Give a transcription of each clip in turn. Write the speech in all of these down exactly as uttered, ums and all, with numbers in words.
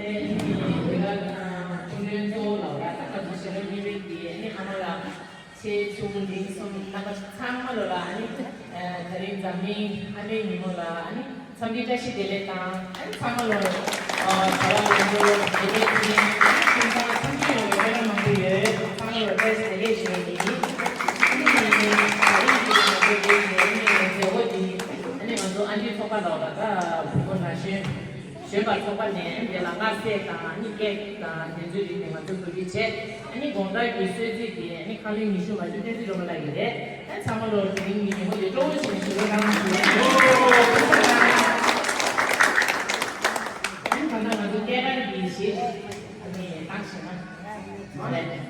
ཁྲུང་ཁྲུང་གཙོ་བོ་ལ་ར་ད་ག་ཚོད་ཞེ་དྲག་གཉིས་པའི་དེ་ནི་ཨ་མ་ལགས། ཆེ་ཆུང་འབྲིང་གསུམ་རྣམ་པ་ཚང་མ་ལོ་ལ་ཨ་ནི། ད་རིང་འཛམ་གླིང་ཨ་མའི་ཉིན་མོ་ལ་ཨ་ནི་འཚམས་འདྲི་བཀྲ་ཤིས་བདེ་ལེགས་དང་ཨ་ནི་ཚང་མ་ལོ་ད་ལ་ང་ཚོ་བདེ་ལེགས་ཀྱི་ཨ་ནི་ཁྱིམ་ཚང་ཚང་མ་ཡོང་བའི་སྨོན་ལམ་མང་པོ་ཡོད། ཚང་མ་ལོ་བཀྲ་ཤིས་བདེ་ལེགས་ཞུ་ཡ་ཡིན། ཨ་ནི་ད་རིང་གི་ང་ཚོ་བདེ་ཞིང་ཨ་ནི་མཛད་སྒོ་འདི་ཨ་ནི་ང་ཚོ་ཨ་འདུས་ཚོགས་པ་ལ་ད་བུ་མོ་ན་གཞོན། གཞོན་པ་ཚོགས་པ་ནས་དེ་ལ་མངའ་གསལ་དང་ཨ་ནི་ཀེག་དང་དེ་ཚོའི་རིགས་ནས་ང་ཚོ་གོ་སྒྲིག་བྱས། ཨ་ནི་དགོང་དག་གི་གསོལ་ཚིགས་དེ་ཨ་ནི་ཁང་ལྷན་ཉི་ཤུ་མ་བཅུ་བསྟན་འཛིན་སྒྲོལ་མ་ལགས་ཀྱིས་རེད། ཨ་ཚང་མ་ལོ་དེ་རིང་གི་ཉིན་མོ་དེ་སྤྲོ་བོ་བྱས་ནས་ཞུ་བའི་གནང་ཞུ་ཡ་ཡིན། ཨ་ནི་ད་ལྟ་ང་ཚོ་སྐྱེས་སྐར་གྱི་གཞས་ཨ་ནི་བཏང་ཞིག་ན་མ་ལས།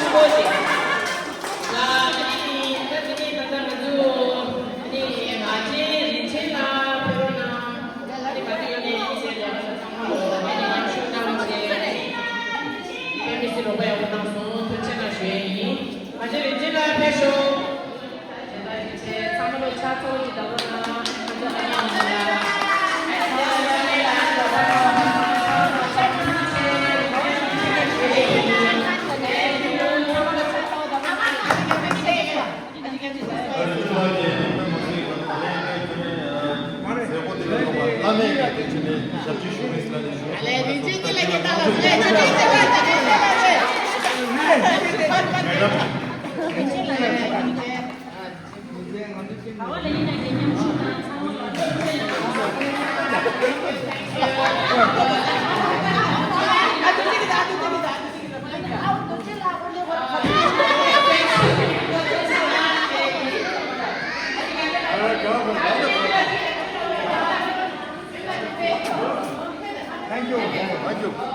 ཆེན་པོ་ཞིག་ལ། ཨ་ནི་ད་དེ་ནས་ད་ལྟ་ང་ཚོ་ཨ་ནི་ང་རྗེ་རིན་ཆེན་ལགས་ཕེབས་རོགས་གནང་། ཨ་ནི་ང་ཚོ་ཡོད་ནས་ཡིན་ཟེར་ཡང་ཚང་མ་ལོ་ཨ་ནི་མཉམ་ཞུགས་གནང་བྱས་ཨ་ནི་དཔེ་མི་སྲིད་རོགས་པ་ཡག་པོ་གནང་སོང་། ཐུགས་རྗེ་གནང་ཞུ་ཡས་ཡིན། ང་རྗེ་རིན་ཆེན་ལགས་ཕེབས་ཤོག Thank you. Thank you.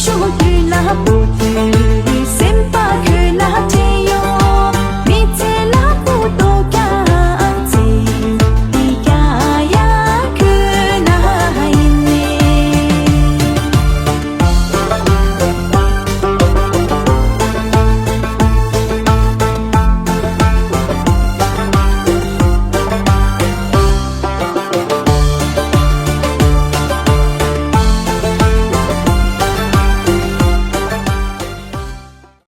ཆུང་དུས་ན་བུ་དེ་